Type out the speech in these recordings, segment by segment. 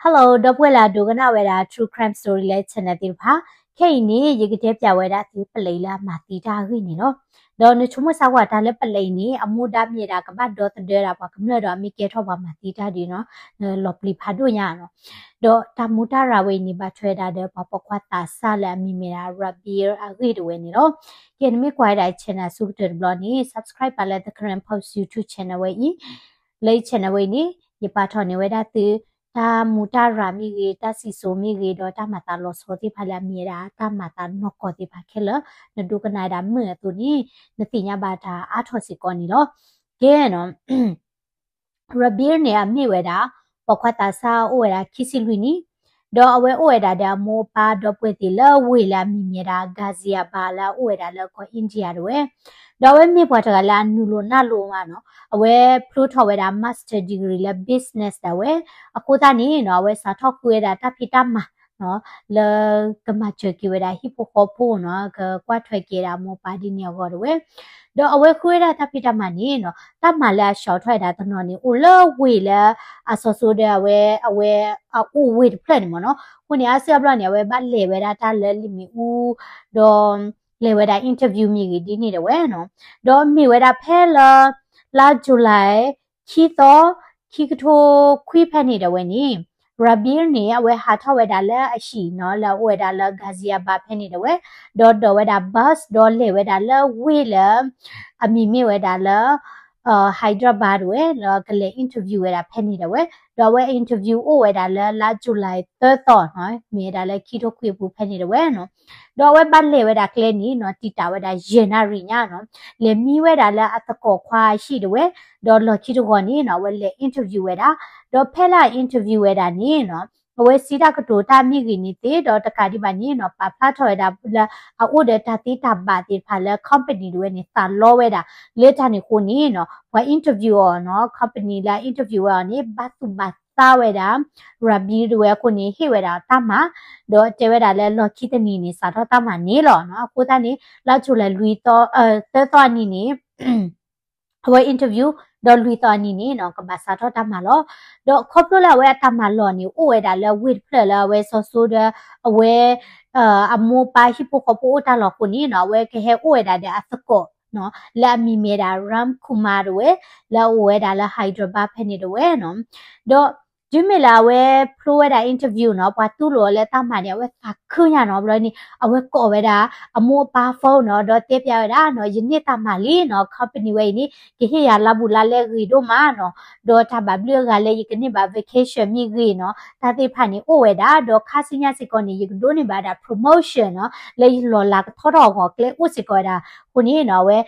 Hello ဒီပုၢ်ဝဲၢ်လၢအဒိကနၣ်ဝဲဒၣ် True Crime Story လၢ channel သ့ၣ်တဖၣ်, ခဲအံၤန့ၣ် ယကတဲပၠးဝဲဒၣ်သု ပလံးလၢအမၤသံတၢ်အဂ့ၢ်န့ၣ်လီၤ. ဒီးနဆိကမိၣ်စၢ်ကွၢ်တၢ်လၢပလံးအံၤန့ၣ် အမူဒါမ့ၢ်ဒၣ်ကဘၣ်ဒီသဒၢဒၣ်ပှၤကမျၢၢ်ဒီးအမ့ၢ်ကဲထီၣ်ပှၤမၤသံတၢ်ဒ်နီၤ, လီၤပျံၤဖးဒိၣ်ညါနီၤ. ဒီးတၢ်မူတၢ်ရၤဝဲအံၤန့ၣ် ဘၣ်ထွဲဒၣ်ဒီးပှၤပိာ်ခွါသးစၢ်လၢအမံၤမ့ၢ်ဒၣ် Rabir အဂ့ၢ်တဝဲန့ၣ်လီၤ. ကဲ နမ့ၢ်ကွၢ်ဝဲဒၣ် channel အဆိကတၢၢ်တဘျီန့ၣ် subscribe ပာ်လၢ The Karen Post YouTube channel ဝဲအံၤ, လၢ channel ဝဲအံၤန့ၣ် ယပာ်ထီၣ်န့ၢ်ဝဲဒၣ်သု တၢ်မူတၢ်ရၤမ့ၢ်ဂ့ၤ, တၢ်စံၣ်စိၤမ့ၢ်ဂ့ၤ, ဒီးတၢ်မၤသးလီၤဆီသ့ၣ်တဖၣ်လၢအမ့ၢ်ဝဲဒၣ်တၢ်မၤသးနီၢ်ကီၢ်သ့ၣ်တဖၣ်ခဲလၢာ်, နဒိကနၣ်ဝဲဒၣ်မုာ်အသိးန့ၣ် နသ့ၣ်ညါဘၣ်တၢ်အါထီၣ်စ့ၢ်ကီးန့ၣ်လီၤ. ကဲနီၤ Rabir န့ၣ် အမ့ၢ်ဝဲဒၣ် ပိာ်ခွါသးစၢ်အိၣ်ဝဲဒၣ်ခံဆံလွံၢ်နံၣ်, ဒီးအဝဲအိၣ်ဝဲဒၣ်ဒီးအမိၢ်အပၢ်ဒီပုၢ်ဝဲၢ်သ့ၣ်လၢဝ့ၢ်လၢအမံၤမ့ၢ်ဒၣ် Ghaziabad လၢအအိၣ်ဝဲဒၣ်လၢကီၢ် India တဝဲ, ဒီးအဝဲမ့ၢ်ပှၤတဂၤလၢအနုာ်လိာ်နၢ်လိာ်မးနီၤ, အဝဲဖျိထီၣ်ဝဲဒၣ် master degree လၢ business ဒၣ်ဝဲ, အဃိသတးန့ၣ်နီၤ အဝဲစးထီၣ်ဃုဝဲဒၣ်တၢ်ဖံးတၢ်မၤ လၢကမၤစၢၤက့ၤဝဲဒၣ်ဟံၣ်ဖိဃီဖိနီၤ, ကကွၢ်ထွဲက့ၤဒၣ်အမိၢ်အပၢ်ဒ်န့ၣ်အဂီၢ်တဝဲ, ဒီးအဝဲဃုဝဲဒၣ်တၢ်ဖံးတၢ်မၤန့ၣ်နီၤ, တၢ်မၤလၢအစးထီၣ်ဝဲဒၣ်တနီၤန့ၣ် အိၣ်လၢဝ့ၢ်လၢအစီၤစိဒီးအဝဲ အဝဲအအိၣ်ဝ့ၢ်တဖျၢၣ်န့ၣ်မ့ၢ်နီၤ, အဃိန့ၣ် အါစုအါဘျီန့ၣ် အဝဲဘၣ်လဲၤဝဲဒၣ်တၢ်လၢလံာ်မ့ၣ်အူ ဒီးလဲၤဝဲဒၣ် interview မ့ၢ်ဂ့ၤဒ်န့ၣ်တဝဲနီၤ, ဒီးမ့ၢ်ဝဲဒၣ်ဖဲလၢ လါ July ခံသီ ခံကထိခွံဖဲန့ၣ်တဝဲန့ၣ် Rabir န့ၣ် အဝဲဟးထီၣ်ဝဲဒၣ်လၢအဟံၣ်နီၤ လၢအအိၣ်ဝဲဒၣ်လၢ Ghaziabad ဖဲန့ၣ်တဝဲ, ဒီးဒိးဝဲဒၣ် bus ဒီးလဲၤဝဲဒၣ်လၢဝ့ၢ်လၢ အမံၤမ့ၢ်ဝဲဒၣ်လၢ Hyderabad တဝဲ လၢကလဲၤ interview ဝဲဒၣ်ဖဲန့ၣ်တဝဲ, ဒီးအဝဲ interview အိၣ်ဝဲဒၣ်လၢလါ July သၢသီနီၤ မ့ၢ်ဝဲဒၣ်လၢခံထိခွံအပူၤဖဲန့ၣ်တဝဲနီၤ, ဒီးအဝဲဘၣ်လဲၤဝဲဒၣ်ကျဲန့ၣ်နီၤ တံာ်တာ်ဝဲဒၣ်ယဲၢ်နၣ်ရံၣ်ညါနီၤ, လဲၤမံဝဲဒၣ်လၢအသကိးခွါအဟံၣ်တဝဲ, ဒီးလီၢ်ခံတဂီၤန့ၣ်နီၤ အဝဲလဲၤ interview ဝဲဒၣ်, ဒီးဖဲလၢအ interview ဝဲဒၣ်န့ၣ်နီၤ အဝဲစံးတၢ်ကတိၤတၢ်မ့ၢ်ဂ့ၤန့ၣ်သ့ ဒီးတကးဒံးဘၣ်န့ၣ်နီၤ ပာ်ဖျါထီၣ်ဝဲဒၣ်လၢအအိၣ်ဒီးတၢ်သ့တၢ်ဘၣ်သ့ၣ်တဖၣ်လၢ company တဝဲန့ၣ် သးလီဝဲဒၣ်, လၢတၢ်န့ၣ်အဃိန့ၣ်နီၤ ပှၤ interview အီၤနီၤ company လၢ interview ဝဲအီၤန့ၣ် ဘၣ်သူၣ်ဘၣ်သးဝဲဒၣ် Rabir တဝဲအဃိန့ၣ် ဟ့ၣ်ဝဲဒၣ်တၢ်မၤ, ဒီးတဲဝဲဒၣ်လၢလီၢ်ခံတနံၤန့ၣ် စးထီၣ်တၢ်မၤန့ၣ်လီၤနီၤ, အဃိသတးန့ၣ် လါ July လွံၢ်သီ သၢသီအနံၤန့ၣ် အဝဲ interview ဒီးလွံၢ်သီအနံၤန့ၣ်နီၤ ကဘၣ်စးထီၣ်တၢ်မၤလီၤ. ဒီးခီဖျိလၢအဝဲအတၢ်မၤလီၢ်န့ၣ် အိၣ်ဝဲဒၣ်လၢဝ့ၢ်တဖျၢၣ်လၢအဝဲစီၤစိဒီး အဝဲ အမိၢ်ပၢ်ဟံၣ်ဖိဃီဖိအိၣ်တၢ်လီၢ်အဃိန့ၣ်နီၤ အဝဲကဟဲအိၣ်ဝဲဒၣ်ဒီးအသကိးနီၤ လၢအမံၤမ့ၢ်ဒၣ် Ram Kumar တဝဲ လၢအအိၣ်ဝဲဒၣ်လၢ Hyderabad ဖဲန့ၣ်တဝဲနီၤ. ဒီးတုၤမ့ၢ်လၢအဝဲဖျိဝဲဒၣ် interview နီၤ ပှၤတူၢ်လိာ်အီၤလၢတၢ်မၤန့ၣ် အဝဲသးခုညါနီၤ ဘျီန့ၣ် အဝဲကိးဝဲဒၣ် အမိၢ်အပၢ် phone နီၤ ဒီးတဲပျးဝဲဒၣ်နီၤ ယန့ၢ်တၢ်မၤလံနီၤ company ဝဲအံၤန့ၣ် ကဟ့ၣ်ယၤလါဘူးလါလဲဂ့ၤဒိၣ်မးနီၤ ဒီးတၢ်ဘၣ်ဘျုးအဂၤလၢယကန့ၢ်ဘၣ် vacation မ့ၢ်ဂ့ၤနီၤ တၢ်သ့ၣ်တဖၣ်န့ၣ်အိၣ်ဝဲဒၣ် ဒီးခါဆူညါစ့ၢ်ကီးန့ၣ် ယကဒိးန့ၢ်ဘၣ်ဒၣ် promotion နီၤ လၢယလီၢ်လၤကထီထီၣ်အဂီၢ်ကျဲအိၣ်စ့ၢ်ကီးဝဲဒၣ် အဃိန့ၣ်နီၤ အဝဲ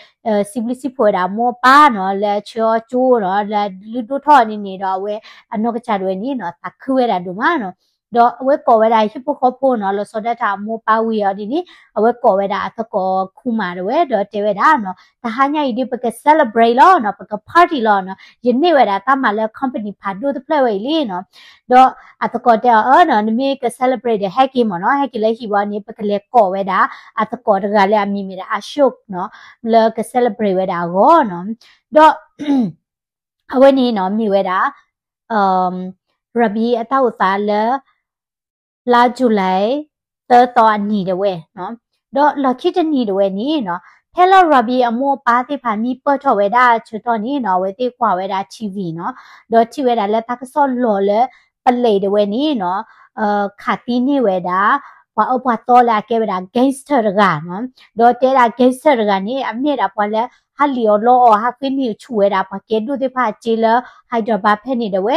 စံးဘျုးစံးဖှိၣ်ဝဲဒၣ်အမိၢ်အပၢ်နီၤ လၢအဆှၢအီၤကၠိနီၤ လၢအလုၢ်ဒိၣ်ထီၣ်န့ၣ်န့ၣ်ဒီး အဝဲအနီၢ်ကစၢ်ဒၣ်ဝဲန့ၣ်နီၤ သးခုဝဲဒၣ်ဒိၣ်မးနီၤ ဒီးအဝဲကိးဝဲဒၣ်ဟံၣ်ဖိဃီဖိနီၤ လီၤဆီဒၣ်တၢ်အမိၢ်အပၢ်ဝံၤအီၤဒ်န့ၣ် အဝဲကိးဝဲဒၣ်အသကိး Kumar တဝဲ ဒီးတဲဝဲဒၣ်နီၤ တဟါညါအံၤဒ်ပက celebrate လီၤနီၤ ပက party လီၤနီၤ ယန့ၢ်ဝဲဒၣ်တၢ်မၤလၢ company ဖးဒိၣ်တဖျၢၣ်ဝဲအံၤလံနီၤ ဒီးအသကိးတဲအီၤ အၢနီၤ နမ့ၢ်က celebrate ဒီးဟဲက့ၤမ့ၢ်နီၤ ဟဲက့ၤလၢဟံၣ်ဝဲန့ၣ် ပကလဲၤကိးဝဲဒၣ် အသကိးတဂၤလၢအမံၤမ့ၢ်ဒၣ် Ashok နီၤ လၢက celebrate ဝဲဒၣ်အဂီၢ်နီၤ ဒီး အဝဲန့ၣ်နီၤ မ့ၢ်ဝဲဒၣ် Rabi အတၢ်အိၣ်သးလၢ လါ July သၢသီအနံၤတဝဲနီၤ ဒီးလီၢ်ခံတနံၤတဝဲန့ၣ်နီၤ ဖဲလၢ Rabi အမိၢ်အပၢ်သ့ၣ်တဖၣ်မံပၢၢ်ထီၣ်ဝဲဒၣ်ဆၢကတီၢ်န့ၣ်နီၤ အဝဲသ့ၣ်ကွၢ်ဝဲဒၣ် ထံဝံၤ နီၤ ဒီးထံၣ်ဝဲဒၣ်လၢတၢ်ကစီၣ်လီၤလၢ ပလံးတဝဲန့ၣ်နီၤ ခးသံန့ၢ်ဝဲဒၣ် ပှၤအၢပှၤသီလၢအကဲဝဲဒၣ် gangster တဂၤနီၤ ဒီးတဲဒၣ် gangster တဂၤန့ၣ် အမ့ၢ်ဒၣ်ပှၤလၢ ဟးလံၣ်အီၣ်လီအီၣ် ဟးဃ့န့ၢ်ဆူၣ်ဝဲဒၣ် ပှၤကဲဒိၣ်သ့ၣ်တဖၣ်အစ့လၢ Hyderabad ဖဲန့ၣ်တဝဲ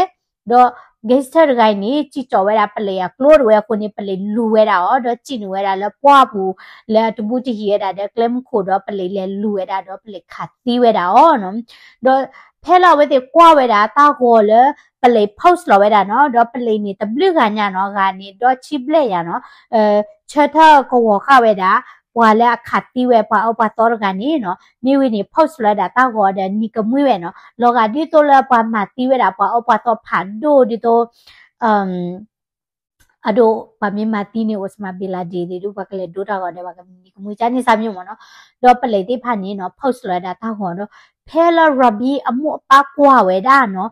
ဒီး gangster တဂၤအံၤန့ၣ် စံၣ်ကၠီၣ်ဝဲဒၣ်ပလံးအကျိတဝဲအဃိန့ၣ် ပလံးလူၤဝဲဒၣ်အီၤ ဒီးစံၣ်န့ၢ်ဝဲဒၣ်လၢပှၢ်ပူၤ လၢအတဘူးတဟံးဝဲဒၣ်ဒီးကျဲမုၢ်ခိၣ်ဒီးပလံးလဲၤလူၤဝဲဒၣ်ဒီးပလံးခးသံဝဲဒၣ်အီၤနီၤ ဒီးဖဲလၢအဝဲသ့ၣ်ကွၢ်ဝဲဒၣ်တၢ်ဂီၤလၢပလံး post လီၤဝဲဒၣ်နီၤ ဒီးပလံးန့ၣ်တဘျုးဂၤညါနီၤ ဂၤန့ၣ်ဒီးဆံဘျဲၣ်ယၤနီၤ ဆၢထၢၣ်ကဝီၤဃာ်ဝဲဒၣ် ပှၤလၢအခးသံဝဲပှၤအၢပှၤသီတဂၤန့ၣ်နီၤ မ့ၢ်ဝံၤန့ၣ် post လီၤဝဲဒၣ်တၢ်ဂီၤဒီးနံၤကမှံဝဲနီၤ လီၤဂာ်ဒ်သိးလၢပှၤမၤသံဝဲဒၣ်ပှၤအၢပှၤသီဖးဒိၣ်ဒ်သိး အဒိ ပှၤမ့ၢ်မၤသံန့ၣ် အိၣ်စမး bin Laden ဒ် ပှၤကလဲၤဒိတၢ်ဂီၤဒီး ပှၤကနံၤကမှံကန့ၣ်စၢ်မ့ၢ်မ့ၢ်နီၤ ဒီးပလံးသ့ၣ်တဖၣ်န့ၣ်နီၤ post လီၤဝဲဒၣ်တၢ်ဂီၤဒီး ဖဲလၢ Rabi အမိၢ်အပၢ်ကွၢ်ဝဲဒၣ်နီၤ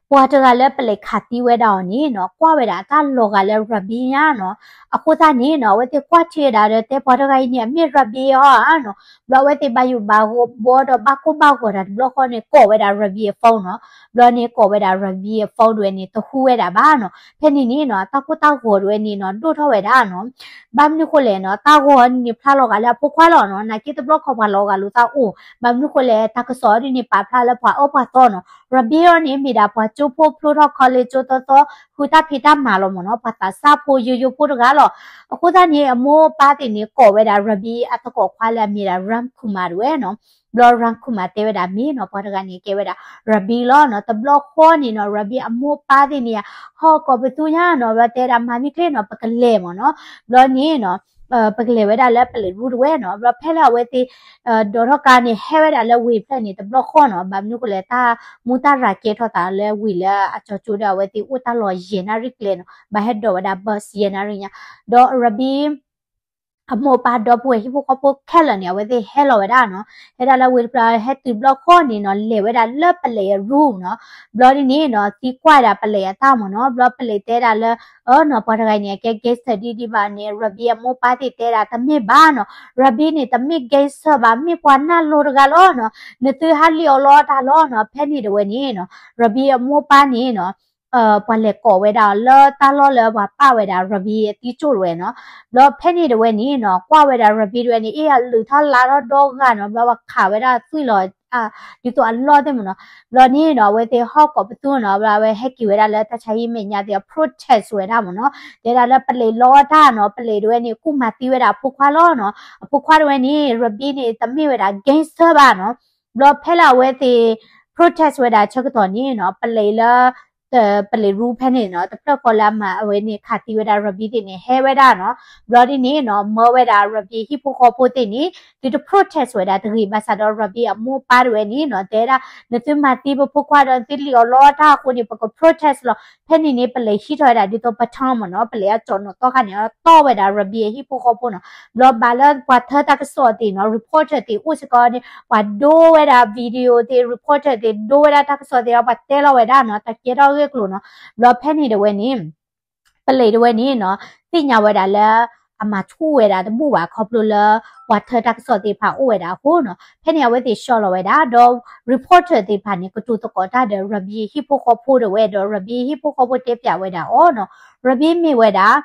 ပှၤတဂၤလၢပလံးခးသံဝဲဒၣ်အီၤန့ၣ်နီၤ ကွၢ်ဝဲဒၣ်အတၢ်လီၤဂာ်လၢ Rabi ညါနီၤ. အဃိသတးန့ၣ်နီၤ အဝဲသ့ၣ်ကွၢ်ထံဝဲဒၣ်ဒီးတဲပှၤတဂၤအံၤန့ၣ် အမ့ၢ် Rabi အီၤဧါနီၤ. ဘျီအဝဲသ့ၣ်ဘၣ်ယိၣ်ဘၣ်ဘီဒီးဘၣ်ကိၢ်ဘၣ်ဂီၤတၢ်တဘျီဃီန့ၣ် ကိးဝဲဒၣ် Rabi အ phone နီၤ. ဘျီန့ၣ်ကိးဝဲဒၣ် Rabi အ phone ဒၣ်ဝဲန့ၣ် တဟူဝဲဒၣ်ဘၣ်နီၤ. ဖဲန့ၣ်န့ၣ်နီၤ တၢ်ကိၢ်တၢ်ဂီၤဒၣ်ဝဲန့ၣ်နီၤ ဒိၣ်ထီၣ်ဝဲဒၣ်နီၤ. ဘၣ်မနုၤဃိလဲၣ်နီၤ တၢ်ဂီၤန့ၣ်ဖျါလီၤဂာ်လၢအဖိခွါလီၤနီၤ. နာ်က့တဘျီခီပှၤလီၤဂာ်လိာ်သးအိၣ် ဘၣ်မနုၤဃိလဲၣ် တၢ်ကစီၣ်ဒ်န့ၣ် ပာ်ဖျါလၢပှၤအၢပှၤသီနီၤ. Rabi အီၤန့ၣ် မ့ၢ်ဒၣ်ပှၤကၠိဖိဖျိထီၣ် college ကၠိသီသီ ဃုတၢ်ဖံးတၢ်မၤလီၤမ့ၢ်နီၤ. ပှၤသးစၢ်ဖိယိယိဖိတဂၤလီၤ. အဃိသတးန့ၣ် အမိၢ်အပၢ်သ့ၣ်န့ၣ် ကိးဝဲဒၣ် Rabi အသကိးခွါလၢအမ့ၢ်ဒၣ် Ramkumar ဒၣ်ဝဲနီၤ. ဘျီ Ramkumar တဲဝဲဒၣ်မ့ၢ်နီၤ ပှၤတဂၤန့ၣ်ကဲဝဲဒၣ် Rabi လီၤနီၤ. တဘျီဃီန့ၣ်နီၤ Rabi အမိၢ်အပၢ်သ့ၣ်န့ၣ် ဟီၣ်ကိးပသူညါနီၤ ဘျီတဲဒၣ်မၤမ့ၢ်ချ့နီၤ ပကလဲၤမ့ၢ်နီၤ. ဘျီန့ၣ်နီၤ ပကလဲၤဝဲဒၣ်လၢပလံးရူဒၣ်ဝဲနီၤ. ဘျီဖဲလၢအဝဲသ့ၣ် ဒိးထီၣ်ကါန့ၣ် ဟဲဝဲဒၣ်လၢဝ့ၢ်ဖျၢၣ်န့ၣ် တဘျီဃီနီၤ. ဘၣ်မနုၤဃိလဲၣ် တၢ်မူတၢ်ရၤကဲထီၣ်သးလၢဝ့ၢ်လၢအကၠိကၠိဒီး အဝဲသ့ၣ်အိၣ်တၢ်လီၢ်ယဲၢ်နၣ်ရံၣ်ကျဲနီၤ. ဘၣ်ဟဲဒိးဝဲဒၣ် bus ယဲၢ်နၣ်ရံၣ်ညါ. ဒီး Rabi အမိၢ်အပၢ်ဒီပုၢ်ဝဲၢ်ဟံၣ်ဖိဃီဖိခဲလၢာ်န့ၣ် အဝဲသ့ၣ်ဟဲလီၤဝဲဒၣ်နီၤ. ဟဲဒၣ်လၢဝ့ၢ်တဖျၢၣ် ဟဲတုၤတဘျီဃီန့ၣ်နီၤ လဲၤဝဲဒၣ်လၢပလံးအရူနီၤ. ဘျီဒ်န့ၣ်နီၤ သံကွၢ်ဒၣ်ပလံးအတၢ်မ့ၢ်နီၤ. ဘျီပလံးတဲဒၣ်လၢ အၢနီၤ ပှၤတဂၤအံၤန့ၣ် အကဲ gangster ဒ်ဒ်ဘၣ်န့ၣ် Rabi အမိၢ်အပၢ်သ့ၣ်တဲဒၣ် တမ့ၢ်ဘၣ်နီၤ. Rabi န့ၣ် တမ့ၢ် gangster ဘၣ် မ့ၢ်ပှၤနၢ်လိၤတဂၤလီၤနီၤ. နသုဟးလံၣ်အီၤလီၤတၢ်လီၤနီၤ. ဖဲန့ၣ်ဒၣ်ဝဲန့ၣ်နီၤ Rabi အမိၢ်အပၢ်န့ၣ်နီၤ ပှၤလဲၤကိးဝဲဒၣ်အီၤလၢတၢ်လီၢ်လၢပှၤပာ်ဝဲဒၣ် Rabi အသံကၠိၣ်ဒၣ်ဝဲနီၤ. ဘျီဖဲန့ၣ်ဒၣ်ဝဲန့ၣ်နီၤ ကွၢ်ဝဲဒၣ် Rabi ဒၣ်ဝဲန့ၣ် အ့ၣ်အလုၣ်ထီၣ်လါထီၣ်ဒီဂၤနီၤ. ဘျီပှၤခးဝဲဒၣ်သွံၣ်လီၤ ဒ်သိးအလီၢ်သ့ၣ်မ့ၢ်နီၤ. ဘျီန့ၣ်နီၤ အဝဲသ့ၣ်ဟီၣ်ကိးပသူနီၤ ဘျီအဝဲဟဲက့ၤဝဲဒၣ်လၢတၢ်ဆါဟံၣ်မဲာ်ညါသ့ၣ်အ protest ဝဲဒၣ်မ့ၢ်နီၤ. တဲဒၣ်လၢပလံးလီအီၣ်တၢ်နီၤ ပလံးဒၣ်ဝဲန့ၣ် ကူၣ်မၤသံဝဲဒၣ်အဖိခွါလီၤနီၤ. အဖိခွါဒၣ်ဝဲန့ၣ် Rabi န့ၣ် တမ့ၢ်ဝဲဒၣ် gangster ဘၣ်နီၤ. ဘျီဖဲလၢအဝဲသ့ၣ် protest ဝဲဒၣ်ဆၢကတီၢ်န့ၣ်နီၤ ပလံးလၢ ပလံးရူဖဲန့ၣ်နီၤ တဖျၢၣ်ဃီလၢအမၤအဝဲန့ၣ်ခးသံဝဲဒၣ် Rabi သ့ၣ်န့ၣ် ဟဲဝဲဒၣ်နီၤ. ဘျီဒ်န့ၣ်နီၤ မၢဝဲဒၣ် Rabi ဟံၣ်ဖိဃီဖိသ့ၣ်န့ၣ် သုတ protest ဝဲဒၣ်တဂ့ၤ ဘၣ်ဆၣ်ဒီး Rabi အမိၢ်အပၢ်ဒၣ်ဝဲန့ၣ်နီၤ တဲဒၣ် နသုမၤသံပဖိခွါဒီး နသုလံၣ်အီၤလီအီၣ်တၢ်အဃိန့ၣ် ပက protest လီၤ. ဖဲန့ၣ်န့ၣ် ပလံးဟံးထီၣ်ဝဲဒၣ်ဒ်သိး baton မ့ၢ်နီၤ ပလံးအကၠီၣ်နီၣ်သီခါန့ၣ် တီၢ်ဝဲဒၣ် Rabi အဟံၣ်ဖိဃီဖိနီၤ. ဘျီဘၣ်လၢပှၤထၢတၢ်ကစီၣ်သ့ၣ်နီၤ reporter သ့ၣ်အိၣ်စ့ၢ်ကီးန့ၣ် ပှၤဒိဝဲဒၣ် video သ့ၣ် reporter သ့ၣ် ဒိဝဲဒၣ်တၢ်ကစီၣ်သ့ၣ်ဒီး ပှၤတဲလီၤဝဲဒၣ်နီၤ တၢ်ကဲထီၣ်အဂ့ၢ်အကျိၤနီၤ. ဘျီဖဲန့ၣ်ဒၣ်ဝဲန့ၣ် ပလံးဒၣ်ဝဲန့ၣ်နီၤ သ့ၣ်ညါဝဲဒၣ်လၢ အမၤဆူၣ်ဝဲဒၣ်တဘူၣ်ဘၣ် ခီဖျိလၢ ပှၤထၢတၢ်ကစီၣ်သ့ၣ်တဖၣ်အိၣ်ဝဲဒၣ်အဃိနီၤ. ဖဲန့ၣ်အဝဲသ့ၣ်ဆှၢလီၤဝဲဒၣ် ဒီး reporter သ့ၣ်တဖၣ်န့ၣ် ကတိၤသကိးတၢ်ဒီး Rabi ဟံၣ်ဖိဃီဖိဒၣ်ဝဲဒီး Rabi ဟံၣ်ဖိဃီဖိတဲပၠးဝဲဒၣ်အီၤနီၤ. Rabi မ့ၢ်ဝဲဒၣ်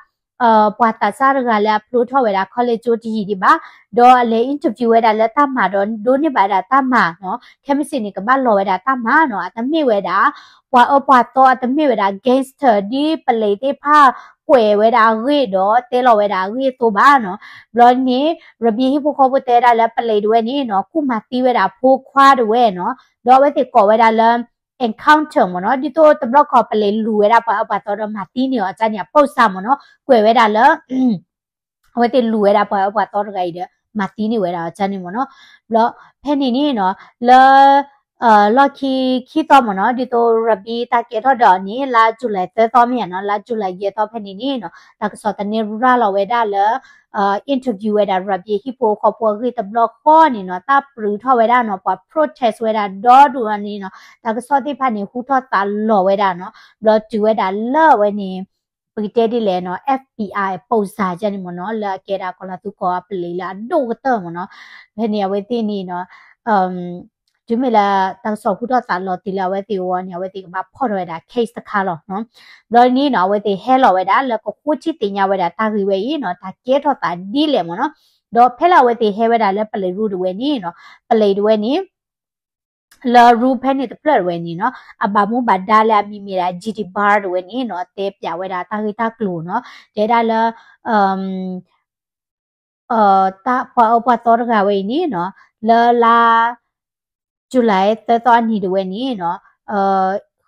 ပှၤသးစၢ်တဂၤလၢအဖျိထီၣ်ဝဲဒၣ် college ကၠိတယံာ်ဒံးဘၣ်, ဒီးအလဲၤ interview ဝဲဒၣ်လၢတၢ်မၤဒီး ဒိးန့ၢ်ဘၣ်ဝဲဒၣ်တၢ်မၤနီၤ, ခဲမုၢ်ဆ့ၣ်န့ၣ် ကဘၣ်လီၤဝဲဒၣ်တၢ်မၤနီၤ, အတမ့ၢ်ဝဲဒၣ် ပှၤအၢပှၤသီ အတမ့ၢ်ဝဲဒၣ် gangster ဒ်ပလံးသ့ၣ်တဖၣ်ကွဲးဝဲဒၣ်အဂ့ၢ်ဒီး တဲလီၤဝဲဒၣ်အဂ့ၢ်အသိးဘၣ်နီၤ. ဘျီန့ၣ် Rabi ဟံၣ်ဖိဃီဖိတဲဒၣ်လၢပလံးဒၣ်ဝဲန့ၣ်နီၤ ကူၣ်မၤသံဝဲဒၣ်ဖိခွါဒၣ်ဝဲနီၤ, ဒီးအဝဲသ့ၣ်ကိးဝဲဒၣ်လၢ encounter မ့ၢ်နီၤ, ဒ်သိးတဘျီခီပလံးလူၤဝဲဒၣ်ပှၤအၢပှၤသီဒီးမၤသံန့ၢ်အီၤအကၢ်န့ၣ် အပိာ်စၢ်မ့ၢ်နီၤ, ကွဲးဝဲဒၣ်လၢ အဝဲသ့ၣ်လူၤဝဲဒၣ်ပှၤအၢပှၤသီတဂၤအံၤဒီး မၤသံန့ၢ်ဝဲဒၣ်အကၢ်န့ၣ်မ့ၢ်နီၤ. ဘျီ ဖဲန့ၣ်န့ၣ်နီၤ လၢ လီၢ်ခံခံသီမ့ၢ်နီၤ, ဒ်သိး Rabi တၢ်ကဲထီၣ်ဒီးန့ၣ် လါ July သၢသီမ့ၢ်ဧါနီၤ, လါ July ယဲၢ်သီဖဲန့ၣ်န့ၣ်နီၤ, တၢ်ကစီၣ်သန့ရၤလီၤဝဲဒၣ်လၢ interview ဝဲဒၣ် Rabi ဟံၣ်ဖိဃီဖိအဂ့ၢ်တဘျီဃီန့ၣ်နီၤ, တၢ်ပြူးထီၣ်ဝဲဒၣ်နီၤ, ပှၤ protest ဝဲဒၣ်ဒီဒူၣ်န့ၣ်နီၤ, တၢ်ကစီၣ်သ့ၣ်တဖၣ်န့ၣ် ဟူထီၣ်သးလီၤဝဲဒၣ်နီၤ, ဘျီတုၤဝဲဒၣ်လၢအဝဲန့ၣ် ပကတဲဒ်လဲၣ်နီၤ, FBI အပိာ်စၢ်ကၢ်န့ၣ်မ့ၢ်နီၤ, လၢအကဲဒၣ်ကီၤလၤသူကီၢ်အပလံးလၢအဒိၣ်ကတၢၢ်မ့ၢ်နီၤ, ဖဲန့ၣ်အဝဲသ့ၣ်န့ၣ်နီၤ တုၤမ့ၢ်လၢတၢ်ကစီၣ်ဟူထီၣ်သးလီၤတုၤလၢအဝဲသ့ၣ်အဂီၢ်န့ၣ် အဝဲသ့ၣ်ကဘၣ်ဖီၣ်ထီၣ်ဝဲဒၣ် case တခါလီၤနီၤ. ဘျီန့ၣ်နီၤ အဝဲသ့ၣ်ဟဲလီၤဝဲဒၣ်လၢကဃိထံသ့ၣ်ညါဝဲဒၣ်တၢ်ဂ့ၢ်ဝဲအံၤနီၤ, တၢ်ကဲထီၣ်သးဒ်လဲၣ်မ့ၢ်နီၤ. ဒီးဖဲလၢအဝဲသ့ၣ်ဟဲဝဲဒၣ်လၢပလံးရူဒၣ်ဝဲန့ၣ်နီၤ, ပလံးဒၣ်ဝဲန့ၣ် လၢရူဖဲန့ၣ်တဖျၢၣ်ဒၣ်ဝဲန့ၣ်နီၤ, အဘၣ်မူဘၣ်ဒါလၢအမံၤမ့ၢ်ဒၣ် Jiti Barr ဒၣ်ဝဲန့ၣ်နီၤ, တဲပၠးဝဲဒၣ်တၢ်ဂ့ၢ်တၢ်ကျိၤနီၤ, တဲဒၣ်လၢ ပှၤအၢပှၤသီတဂၤဝဲအံၤန့ၣ်နီၤ, လၢလါ July သၢသီအနံၤဒၣ်ဝဲန့ၣ်နီၤ,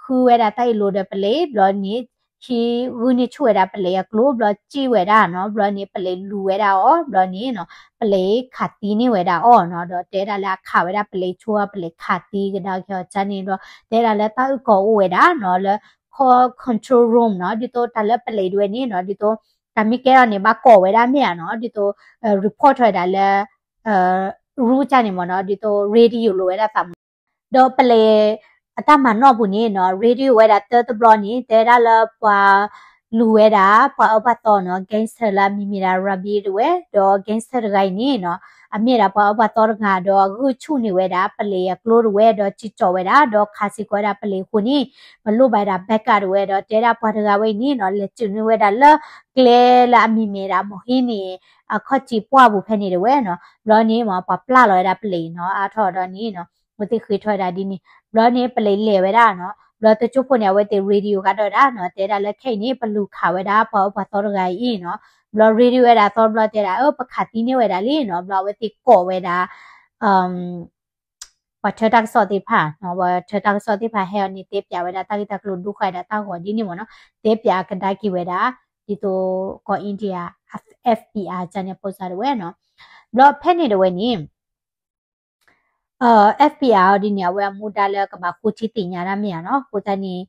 ဃုဝဲဒၣ်တၢ်အ့ၣ်လိာ်ဒီးပလံး, ဘျီန့ၣ် ဟံးဂုၢ်န့ၢ်ဆူၣ်ဝဲဒၣ်ပလံးအကျိၤ, ဘျီစံၣ်ဝဲဒၣ်နီၤ, ဘျီန့ၣ် ပလံးလူၤဝဲဒၣ်အီၤ, ဘျီန့ၣ်နီၤ ပလံးခးသံန့ၢ်ဝဲဒၣ်အီၤနီၤ, ဒီးတဲဒၣ်လၢအခးဝဲဒၣ်ပလံးဆိ ပလံးခးသံကဒါက့ၤအီၤကၢ်န့ၣ်ဒီး တဲဒၣ်လၢတၢ်အုၣ်ကီၤအိၣ်ဝဲဒၣ်နီၤ, လၢ call control room နီၤ, ဒ်သိးတၢ်လၢပလံးဒၣ်ဝဲန့ၣ်နီၤ, ဒ်သိး တၢ်မ့ၢ်ကဲထီၣ်န့ၣ် ဘၣ်ကိးဝဲဒၣ်မ့ၢ်ဧါနီၤ, ဒ်သိး report ထီၣ်ဝဲဒၣ်လၢ ရူကၢ်န့ၣ်မ့ၢ်နီၤ, ဒ်သိး radio လိာ်ဝဲဒၣ်သးမ့ၢ်နီၤ, ဒီးပလံး အတၢ်မၤနီၣ်ပူၤန့ၣ်နီၤ radio ဝဲဒၣ်တၢတဘျီန့ၣ် တဲဝဲဒၣ်လၢပှၤလူၤဝဲဒၣ် ပှၤအၢပှၤသီနီၤ gangster လၢအမံၤမ့ၢ်ဒၣ် Rabi တဝဲ ဒီး gangster တဂၤအံၤန့ၣ်နီၤ အမ့ၢ်ဒၣ်ပှၤအၢပှၤသီတဂၤ ဒီးအဂုာ်ဆူၣ်န့ၢ်ဝဲဒၣ် ပလံးအကျိတဝဲ ဒီးစံၣ်ကၠီၣ်ဝဲဒၣ် ဒီးခးစ့ၢ်ကီးဝဲဒၣ်ပလံးအဃိန့ၣ် ပလိၣ်ဘၣ်ဝဲဒၣ် backup တဝဲ ဒီးတဲဝဲဒၣ်ပှၤတဂၤဝဲအံၤန့ၣ်နီၤ လဲၤစူးန့ၢ်ဝဲဒၣ်လၢကျဲလၢအမံၤမ့ၢ်ဒၣ် မဟံန့ၣ် အခီၣ်ထံးပှၢ်ပူၤဖဲန့ၣ်တဝဲနီၤ ဘျီန့ၣ်မ့ၢ် ပှၤပျၢ်လီၤဝဲဒၣ်ပလံးနီၤ အါထီၣ်ဒီးန့ၣ်နီၤ အဝဲသ့ၣ်ဃ့ထီၣ်ဝဲဒၣ်ဒ်န့ၣ် ဘျီန့ၣ် ပလံးလဲၤဝဲဒၣ်နီၤ ဘျီတကၠိဖိန့ၣ် အဝဲသ့ၣ် radio ဃာ်ဒီးဝဲဒၣ်နီၤ တဲဒၣ်လၢခဲအံၤန့ၣ် ပလူၤခးဝဲဒၣ် ပှၤအၢပှၤသီတဂၤအံၤနီၤ ဘျီ radio ဝဲဒၣ်သီဘျီတဲဒၣ် အၢ ပခးသံန့ၢ်ဝဲဒၣ်လံနီၤ ဘျီအဝဲသ့ၣ်ကိးဝဲဒၣ် ပှၤထၢတၢ်ကစီၣ်သ့ၣ်တဖၣ်နီၤ ပှၤထၢတၢ်ကစီၣ်သ့ၣ်တဖၣ်ဟဲအီၤန့ၣ် တဲပၠးဝဲဒၣ်တၢ်ဂ့ၢ်တၢ်ကျိၤဒိဃာ်ဒၣ်တၢ်ဂီၤဒ်န့ၣ်မ့ၢ်နီၤ တဲပၠးကဒါက့ၤဝဲဒၣ် ဒ်သိးကီၢ် India FBI ကန့ၣ် ပိစါတဝဲနီၤ ဘျီဖဲန့ၣ်တဝဲန့ၣ် FBI အီၤဒ်န့ၣ် အဝဲအမူဒါလၢကဘၣ်ဃိထံသ့ၣ်ညါတၢ်မ့ၢ်ဧါနီၤ အဃိသတးန့ၣ်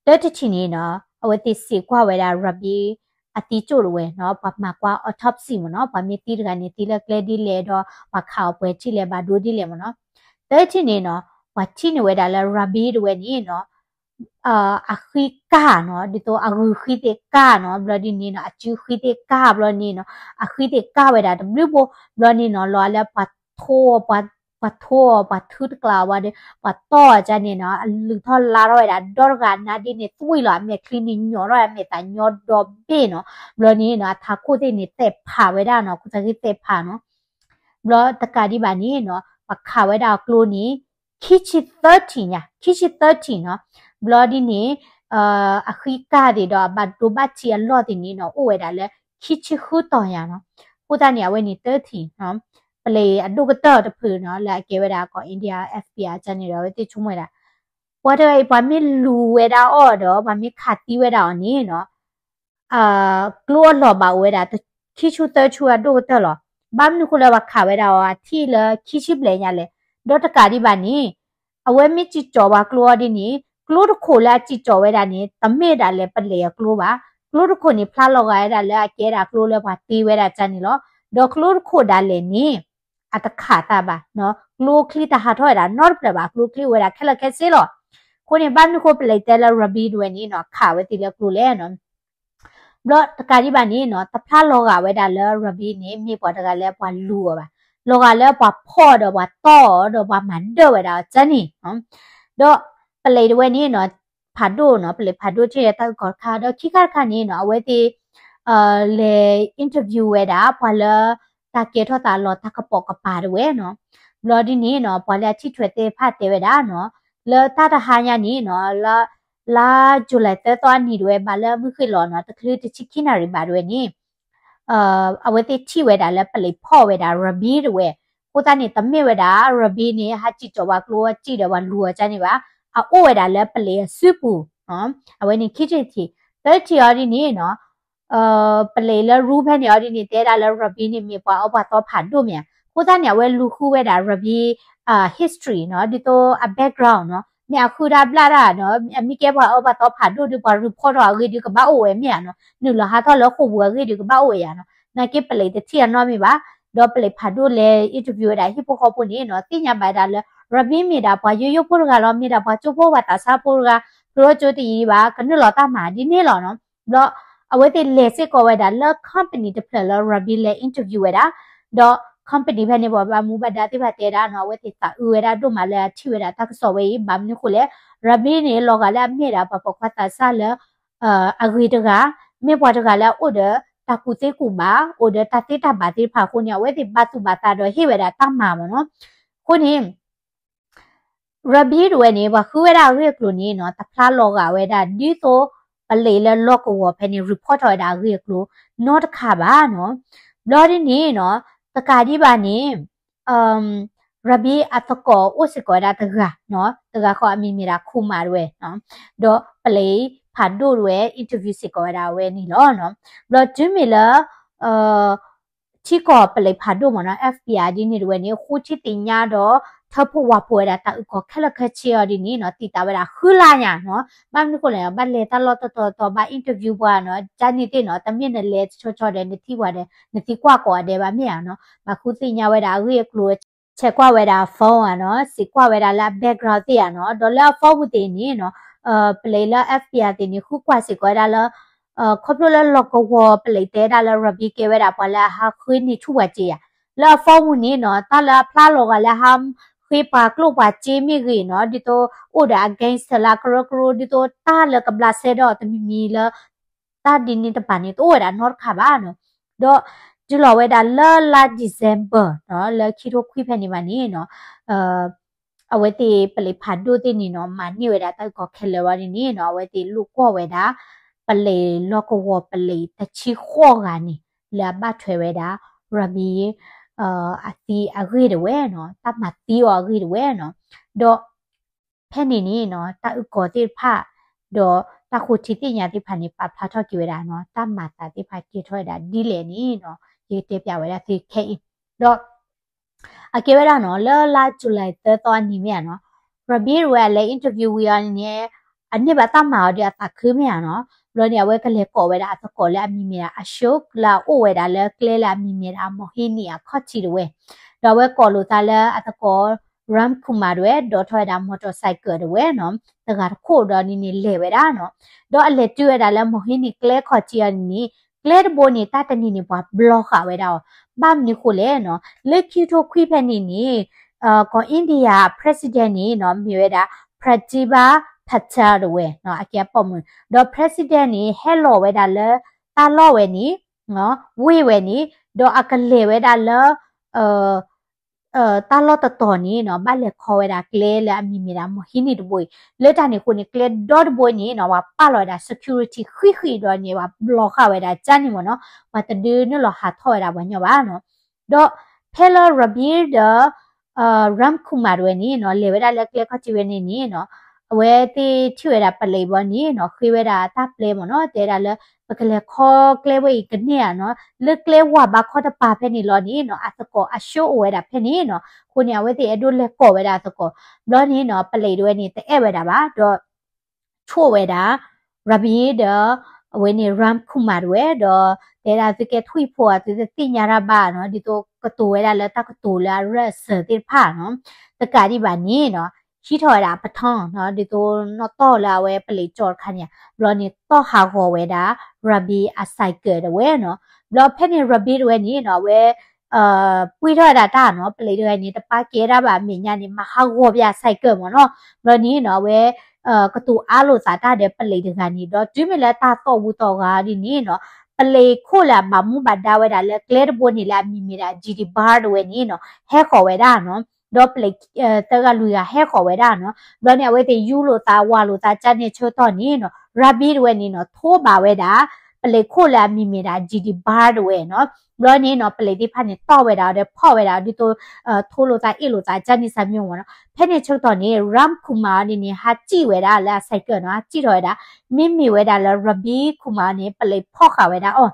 တၢတထံၣ်န့ၣ်နီၤ အဝဲသ့ၣ်စံးကွၢ်ဝဲဒၣ် Rabi အသံကၠိၣ်တဝဲနီၤ ပှၤမၤကွၢ် autopsy မ့ၢ်နီၤ ပှၤမ့ၢ်သံတဂၤန့ၣ် သံလၢကျဲဒ်လဲၣ်ဒီး ပှၤခးအီၤပှဲၤထံၣ်လဲၣ် ဘၣ်ဒိဒ်လဲၣ်မ့ၢ်နီၤ တၢတထံၣ်န့ၣ်နီၤ ပှၤထံၣ်န့ၢ်ဝဲဒၣ်လၢ Rabi တဝဲန့ၣ်နီၤ အဃံကၢ်နီၤ ဒ်သိးအဂုာ်ဃံသ့ၣ်ကၢ်နီၤ ဘျီဒ်န့ၣ်နီၤ အစုဃံသ့ၣ်ကၢ်ဘျီန့ၣ်နီၤ အဃံသ့ၣ်ကၢ်ဝဲဒၣ်တဘျုးဘိ ဘျီန့ၣ်နီၤ လီၤလၢပှၤထိအီၤ ပှၤထိအီၤ ပှၤထုတကျးအီၤဘၣ်ဒီး ပှၤတီၢ်အီၤကန့ၣ်နီၤ အလုၢ်ထီၣ်လါထီၣ်ဝဲဒၣ် ဒီတဂၤနါဒ်န့ၣ် သွံၣ်လီၤ အမဲာ်ချံန့ၣ်ညီထီၣ် အမဲာ်သးညီဒီဘ့ၣ်နီၤ ဘျီန့ၣ်နီၤ အထးခိၣ်သ့ၣ်န့ၣ် သဲးဖးဝဲဒၣ်နီၤ ခိၣ်သးဂ့ၢ်သဲးဖးနီၤ ဘျီတကးဒံးဘၣ်န့ၣ်နီၤ ပှၤခးဝဲဒၣ်အကျိန့ၣ် ခံဆံသၢထံၣ်ညါ ခံဆံသၢထံၣ်နီၤ ဘျီဒ်န့ၣ် အဃံကၢ်သ့ၣ်ဒီးအဘၣ်ဒိဘၣ်ထံးအလီၢ်သ့ၣ်န့ၣ်နီၤ အိၣ်ဝဲဒၣ်လၢ ခံဆံဃုတီၤညါနီၤ အဃိသတးန့ၣ် အဝဲန့ၣ်သၢထံၣ်နီၤ ပလံးအဒိၣ်ကတၢၢ်တဖုနီၤ လၢအကဲဝဲဒၣ်ကီၢ် India FBI ကန့ၣ်ဒီး အဝဲသ့ၣ်ဆိကမိၣ်ဝဲဒၣ် ပှၤတဂၤအံၤ ပှၤမ့ၢ်လူၤဝဲဒၣ်အီၤဒီး ပှၤမ့ၢ်ခးသံဝဲဒၣ်အီၤန့ၣ်နီၤ ကျိအလီၢ်ဘၣ်အိၣ်ဝဲဒၣ် ခံဆံသၢဆံအဒိၣ်ကတၢၢ်လီၤ. ဘၣ်မနုၤဃိလၢပှၤခးဝဲဒၣ်အီၤ အထံၣ်လၢခံဆံဘျဲၣ်ညါလဲၣ်. ဒီးတကးဒံးဘၣ်န့ၣ် အဝဲမ့ၢ်စံၣ်ကၠီၤပှၤကျိအီၤဒ်န့ၣ် ကျိတခိၣ်လၢအစံၣ်ကၠီၤဝဲဒၣ်န့ၣ် တမ့ၢ်ဒၣ်လဲာ်ပလံးအကျိဘၣ်. ကျိတခိၣ်န့ၣ် ဖျါလီၤဂာ်ဝဲဒၣ်လၢအကဲဒၣ်ကျိလၢပှၤတ့ဝဲဒၣ်ကန့ၣ်လီၤ. ဒီးကျိတခိၣ်ဒၣ်လဲာ်န့ၣ် အတခးသးဘၣ်, ကျိချံတဟးထီၣ်ဝဲဒၣ်နီတဖျၢၣ်ဘၣ်, ကျိချံအိၣ်ဝဲဒၣ်ခဲလၢာ်ခဲဆ့လီၤ. အဃိန့ၣ် ဘၣ်မနုၤဃိပလံးတဲလၢ Rabi တဝဲန့ၣ်နီၤ ခးဝဲသ့ၣ်လၢကျိလဲၣ်နီၤ. ဘျီတကးဒံးဘၣ်န့ၣ်နီၤ တဖျါလီၤဂာ်ဝဲဒၣ်လၢ Rabi န့ၣ် မ့ၢ်ပှၤတဂၤလၢပှၤလူၤအီၤဘၣ်, လီၤဂာ်လၢပှၤဖီၣ်အီၤဒီးပှၤတီၢ်အီၤဒီးပှၤမၤဒၢၣ်ဝဲဒၣ်အီၤကန့ၣ်. ဒီးပလံးတဝဲန့ၣ်နီၤ ဖးဒိၣ်နီၤ, ပလံးဖးဒိၣ်ထံၣ်လၢတၢ်အုၣ်ကီၤတခါ, ဒီးခံခါတခါန့ၣ်နီၤ အဝဲသ့ၣ် လဲၤ interview ဝဲဒၣ် ပှၤလၢတၢ်ကဲထီၣ်သးလီၤတၢ်ကပိာ်ကပၤတဝဲနီၤ. ဘျီဒ်န့ၣ်နီၤ ပှၤလၢအထံၣ်ထွဲသ့ၣ်တဖၣ်တဲဝဲဒၣ်နီၤ လၢတၢ်တဟါညါန့ၣ်နီၤ လၢ လါ July သၢသီအနံၤတဝဲ ဘၣ်လၢမုၢ်ဃ့ၢ်လီၤနီၤ တချုးတဆံခံနၣ်ရံၣ်ဘၣ်တဝဲန့ၣ် အဝဲသ့ၣ်ထံၣ်ဝဲဒၣ်လၢပလံးဖီၣ်ဝဲဒၣ် Rabi တဝဲ, အဃိသတးန့ၣ် တမ့ၢ်ဝဲဒၣ် Rabi န့ၣ် ဟးစံၣ်ကၠီၤပှၤကျိအီၤစံၣ်ဒီးပှၤလူၤအီၤကန့ၣ်ဘၣ်, အအိၣ်ဝဲဒၣ်လၢပလံးအစုပူၤ. အဝဲန့ၣ်ခံထံၣ်တထံၣ်, သၢထံၣ်အီၤဒ်န့ၣ်နီၤ ပလံးလၢရူဖဲန့ၣ်အီၤဒ်န့ၣ် တဲဒၣ်လၢ Rabi န့ၣ် မ့ၢ်ပှၤအၢပှၤသီဖးဒိၣ်မ့ၢ်ဧါ. အဃိသတးန့ၣ် အဝဲလူၤဃုဝဲဒၣ် Rabi history နီၤ ဒ်သိးအ background နီၤ မ့ၢ်အဃုတၢ်ဘျၣ်တၢ်နီၤ အမ့ၢ်ကဲပှၤအၢပှၤသီဖးဒိၣ်ဒီး ပှၤ report ထီၣ်အဂ့ၢ်ဒီးကဘၣ်အိၣ်ဝဲမ့ၢ်ဧါနီၤ, နုာ်လီၤဟးထီၣ်လၢဃိာ်ပူၤအဂ့ၢ်ဒီးကဘၣ်အိၣ်ဝဲယါနီၤ. နာ်က့ပလံးတထံၣ်အနီတမံၤဘၣ်, ဒီးပလံးဖးဒိၣ်လဲၤ interview ဝဲဒၣ်ဟံၣ်ဖိဃီဖိန့ၣ်နီၤ သ့ၣ်ညါဘၣ်ဝဲဒၣ်လၢ Rabi မ့ၢ်ဒၣ်ပှၤယိယိဖိတဂၤလီၤ, မ့ၢ်ဒၣ်ပှၤကၠိဖိပှၤသးစၢ်ဖိတဂၤ, ဖျိကၠိတယံၤဘၣ်ကနုာ်လီၤတၢ်မၤဒ်န့ၣ်လီၤနီၤ. ဘျီ အဝဲသ့ၣ်လဲၤစ့ၢ်ကီးဝဲဒၣ်လၢ company တဖျၢၣ်လၢ Rabi လဲၤ interview ဝဲဒၣ်, ဒီး company ဖဲန့ၣ် ပှၤဘၣ်မူဘၣ်ဒါသ့ၣ်တဖၣ်တဲဒၣ်နီၤ အဝဲသ့ၣ်သးအုးဝဲဒၣ်ဒိၣ်မးလၢအထံၣ်ဝဲဒၣ်တၢ်ကစီၣ်ဝဲအံၤ, ဘၣ်မနုၤဃိလဲၣ် Rabi န့ၣ် လီၤဂာ်လၢအမ့ၢ်ဒၣ်ပှၤပိာ်ခွါသးစၢ်လၢ အဂ့ၤတဂၤ, မ့ၢ်ပှၤတဂၤလၢအအိၣ်ဒီးတၢ်ကူၣ်သ့ကူၣ်ဘၣ်, အိၣ်ဒီးတၢ်သ့တၢ်ဘၣ်သ့ၣ်တဖၣ်အဃိန့ၣ် အဝဲသ့ၣ်ဘၣ်သူၣ်ဘၣ်သးဒီးဟ့ၣ်ဝဲဒၣ်တၢ်မၤမ့ၢ်နီၤ. အဃိန့ၣ် Rabi တဝဲန့ၣ် ပှၤဃုဝဲဒၣ်အဂ့ၢ်အကျိၤန့ၣ်နီၤ တဖျါလီၤဂာ်ဝဲဒၣ် ဒ်သိးပလံးလၢလီၢ်ကဝီၤဖဲန့ၣ် report ထီၣ်ဝဲဒၣ်အဂ့ၢ်အကျိၤနီတခါဘၣ်နီၤ. ဘျီဒ်န့ၣ်နီၤ တကးဒံးဘၣ်န့ၣ် Rabi အသကိးအိၣ်စ့ၢ်ကီးဝဲဒၣ်တဂၤနီၤ, တဂၤဃီအမံၤမ့ၢ်ဒၣ် Kumar တဝဲနီၤ, ဒီးပလံးဖးဒိၣ်တဝဲ interview စ့ၢ်ကီးဝဲဒၣ်အဝဲန့ၣ်လီၤနီၤ. ဘျီတုၤမ့ၢ်လၢ ထံကီၢ်ပလံးဖးဒိၣ်မ့ၢ်နီၤ FBI ဒ်န့ၣ်တဝဲန့ၣ် ဃိထံသ့ၣ်ညါဒီး ထၢဖှိၣ်ဝးဖှိၣ်ဝဲဒၣ်တၢ်အုၣ်ကီၤခဲလၢာ်ခဲဆ့အီၤဒ်န့ၣ်နီၤ သံသးဝဲဒၣ်ဃုလါညါနီၤ. ဘၣ်မနုၤဃိလဲၣ် ဘၣ်လဲၤတၢ်လီၢ်တတီၤတီၤ ဘၣ် interview ပှၤနီၤ, ကန့ၣ်သ့ၣ်နီၤ တမ့ၢ်နလဲၤဆီဆီဒီး နထံၣ်ပှၤဒီး နသံကွၢ်ကိးဂၤဒဲးဘၣ်မ့ၢ်ဧါနီၤ. ဘၣ်ဃုသ့ၣ်ညါဝဲဒၣ်အဂ့ၢ်အကျိၤ ဆဲးကွၢ်ဝဲဒၣ်အ phone ဧါနီၤ, စံးကွၢ်ဝဲဒၣ်လၢအ background သ့ၣ်ဧါနီၤ, ဒီးလၢအ phone ပူၤသ့ၣ်န့ၣ်နီၤ, ပလံးလၢ FBI သ့ၣ်န့ၣ် ဃုကွၢ်စ့ၢ်ကီးဝဲဒၣ်လၢ ခီဖျိလၢလီၢ်ကဝီၤပလံးတဲဒၣ်လၢ Rabi ကဲဝဲဒၣ်ပှၤလၢအဟးဃ့န့ၢ်ဆူၣ်ပှၤစ့ဧါ, လၢအ phone ပူၤန့ၣ်နီၤ, တၢ်လၢအဖျါလီၤဂာ်လၢအဟးဃ့ပှၤကျိၣ်ပှၤစ့မ့ၢ်ဂ့ၤနီၤ, ဒ်သိးအိၣ်ဒီးအ gangster လၢအကရၢကရိ ဒ်သိးတၢ်လၢကဘျးစဲဒီးတမံၤမံၤလၢ တၢ်ဒ်န့ၣ်တဖၣ်န့ၣ် တအိၣ်ဝဲဒၣ်နီတခါဘၣ်နီၤ. ဒီးတုၤလီၤဝဲဒၣ်လၢလါ December နီၤ, လၢခံထိခွံဖဲန့ၣ်ဘၣ်န့ၣ်နီၤ, အဝဲသ့ၣ်ပလံးဖးဒိၣ်သ့ၣ်န့ၣ်နီၤ, မၤန့ၢ်ဝဲဒၣ်တၢ်အုၣ်ကီၤခဲလၢာ်ဝံၤန့ၣ်နီၤ, အဝဲသ့ၣ်လိာ်ကွီၢ်ဝဲဒၣ် ပလံးလီၢ်ကဝီၤပလံးတဆံဃိးဂၤန့ၣ် လၢအဘၣ်ထွဲဝဲဒၣ် Rabi အသံအဂ့ၢ်တဝဲနီၤ, တၢ်မၤသံအီၤအဂ့ၢ်တဝဲနီၤ. ဒီးဖဲန့ၣ်န့ၣ်နီၤ, တၢ်အုၣ်ကီၤသ့ၣ်တဖၣ် ဒီးတၢ်ဃိထံသ့ၣ်ညါသ့ၣ်တဖၣ်န့ၣ် ပာ်ဖျါထီၣ်က့ၤဝဲဒၣ်နီၤ, တၢ်မၤသးသ့ၣ်တဖၣ်ကဲထီၣ်ဝဲဒၣ်ဒ်လဲၣ်န့ၣ်နီၤ, ယကတဲပၠးဝဲဒၣ်သုခဲအံၤ. ဒီး အကဲဝဲဒၣ်နီၤ, လၢလါ July သၢသီအနံၤမ့ၢ်ဧါနီၤ, Rabi ဝဲအလဲၤ interview ဝံၤအီၤန့ၣ်န့ၣ်, အန့ၢ်ဘၣ်တၢ်မၤအီၤဒီးအသးခုမ့ၢ်ဧါနီၤ, ဘျီန့ၣ် အဝဲကလဲၤကိးဝဲဒၣ်အသကိးလၢအမံၤမ့ၢ်ဒၣ် Ashok လၢအအိၣ်ဝဲဒၣ်လၢကျဲလၢအမံၤမ့ၢ်ဒၣ် Mohini အခီၣ်ထံးတဝဲ, ဒီးအဝဲကိးလိာ်သးလၢအသကိး Ramkumar တဝဲ, ဒိးထီၣ်ဝဲဒၣ် motorcycle တဝဲနီၤ, တဂၤတခိၣ်ဒီးန့ၣ်န့ၣ်လဲၤဝဲဒၣ်နီၤ, ဒီးအလဲၤတုၤဝဲဒၣ်လၢ Mohini ကျဲခီၣ်ထံးအီၤန့ၣ်န့ၣ်, ကျဲတဘိန့ၣ် တၢ်တနံၤန့ၣ် ပှၤဘျီဃာ်ဝဲဒၣ်အီၤ, ဘၣ်မနုၤဃိလဲၣ်နီၤ, လၢခံထိခွံဖဲန့ၣ်န့ၣ်, ကီၢ် India president န့ၣ်နီၤ, မ့ၢ်ဝဲဒၣ် Pratibha Patil တဝဲနီၤ, အကဲအပိာ်မုၣ်, ဒီး president န့ၣ် ဟဲလီၤဝဲဒၣ်လၢ တၢ်လီၢ်ဝဲန့ၣ်, ဝ့ၢ်ဝဲန့ၣ်, ဒီးအကလဲၤဝဲဒၣ်လၢ တၢ်လီၢ်တတီၤန့ၣ်နီၤ, ဘၣ်လဲၤခီဝဲဒၣ်ကျဲလၢအမံၤမ့ၢ်ဒၣ် Mohini တဘိအံၤ, လၢတၢ်န့ၣ်အဃိန့ၣ် ကျဲဒီတဘိအံၤန့ၣ်နီၤ, ပှၤပာ်လီၤဝဲဒၣ် security ဃံးဃံးဒီးန့ၣ် ပှၤဘျီဃာ်ဝဲဒၣ်ကၢ်န့ၣ်မ့ၢ်နီၤ, ပှၤတဒုနုာ်လီၤဟးထီၣ်ဝဲဒၣ်ပှၤညီဘၣ်နီၤ. ဒီးဖဲလၢ Rabi ဒီး Ramkumar တဝဲန့ၣ်နီၤ, လဲၤဝဲဒၣ်လၢကျဲခီၣ်ထံးဝဲန့ၣ်န့ၣ်နီၤ, အဝဲသ့ၣ်ထံၣ်ဝဲဒၣ်ပလံးဘျီန့ၣ်နီၤ, ဃ့ဝဲဒၣ်တၢ်ပျဲမ့ၢ်နီၤ, တဲဒၣ်လၢ ပကလဲၤခီကျဲဝဲအံၤကန့ၢ်ဧါနီၤ, လၢကျဲဝၤဘါခီတပၤဖဲန့ၣ်လီၤန့ၣ်နီၤ, အသကိး Ashok အိၣ်ဝဲဒၣ်ဖဲန့ၣ်နီၤ, အဃိန့ၣ် အဝဲသ့ၣ်အဲၣ်ဒိးလဲၤကိးဝဲဒၣ်အသကိး, ဘျီန့ၣ်နီၤ, ပလံးတဝဲန့ၣ် တအဲၣ်ဝဲဒၣ်ဘၣ်, ဒီး ဆိၣ်ဝဲဒၣ် Rabi ဒီး အဝဲန့ၣ် Ramkumar တဝဲ, ဒီးတဲဒၣ်သုကဲထွံၣ်ဖိဧါ, သုတသ့ၣ်ညါတၢ်ဘၣ်နီၤ, ဒ်သိးကတိၤဝဲဒၣ်လၢတၢ်ကတိၤလၢအရၢၢ်အစၢၤသ့ၣ်တဖၣ်နီၤ, တကးဒံးဘၣ်န့ၣ်နီၤ, ဟံးထီၣ်ဝဲဒၣ်အပထီၣ်နီၤ, ဒ်သိးနီၣ်တီၢ်လၢအဝဲပလံးကၠီတခါန့ၣ်, ဘျီန့ၣ်တီၢ်ဟးဂီၤဝဲဒၣ် Rabi အ cycle တဝဲနီၤ, ဘျီဖဲန့ၣ် Rabi တဝဲန့ၣ်နီၤ, အဝဲ ပှ့ၤထီၣ်ဝဲဒၣ်တၢ်နီၤ, ပလံးတဂၤန့ၣ် တပာ်ကဲဒၣ်ဘၣ်အမဲာ်ညါန့ၣ် မၤဟးဂီၤပၠး cycle မ့ၢ်နီၤ, ဘျီန့ၣ်နီၤ, အဝဲ ကတိၤအါလိာ်သးတၢ်ဒီးပလံးတဂၤန့ၣ်, ဒီးတုၤမ့ၢ်လၢတၢ်သီၣ်ဝံၤသီၣ်ဂၤဒ်န့ၣ်နီၤ, ပလံးခိၣ်လၢအဘၣ်မူဘၣ်ဒါဝဲဒၣ်လၢကျဲတဘိန့ၣ်လၢအမံၤမ့ၢ်ဒၣ် Jiti Bar တဝဲန့ၣ်နီၤ, ဟဲဃီၤဝဲဒၣ်နီၤ, ဒီးပလံး သၢဂၤလွံၢ်ဂၤဟဲဃီၤဝဲဒၣ်နီၤ, ဘျီန့ၣ် အဝဲသ့ၣ်ယူလိာ်သးဝၤလိာ်သးကၢ်န့ၣ်ဆၢကတီၢ်န့ၣ်နီၤ, Rabi တဝဲန့ၣ်နီၤ, ထိးဘၣ်ဝဲဒၣ် ပလံးခိၣ်လၢအမံၤမ့ၢ်ဒၣ် Jiti Bar တဝဲနီၤ, ဘျီန့ၣ်နီၤ, ပလံးသ့ၣ်တဖၣ်န့ၣ်တီၢ်ဝဲဒၣ်အီၤဒီးဖီၣ်ဝဲဒၣ်အီၤဒ်သိး ထိးလိာ်သးအ့ၣ်လိာ်သးကၢ်န့ၣ်စၢ်မ့ၢ်ဝဲနီၤ, ဖဲန့ၣ်ဆၢကတီၢ်န့ၣ် Ramkumar အီၤဒ်န့ၣ် ဟးစံၣ်ဝဲဒၣ်လၢအ cycle နီၤ, ဟးစံၣ်ထီၣ်ဝဲဒၣ်, မ့မ့ၢ်ဝဲဒၣ်လၢ Rabi Kumar န့ၣ် ပလံးဖီၣ်ဃာ်ဝဲဒၣ်အီၤ,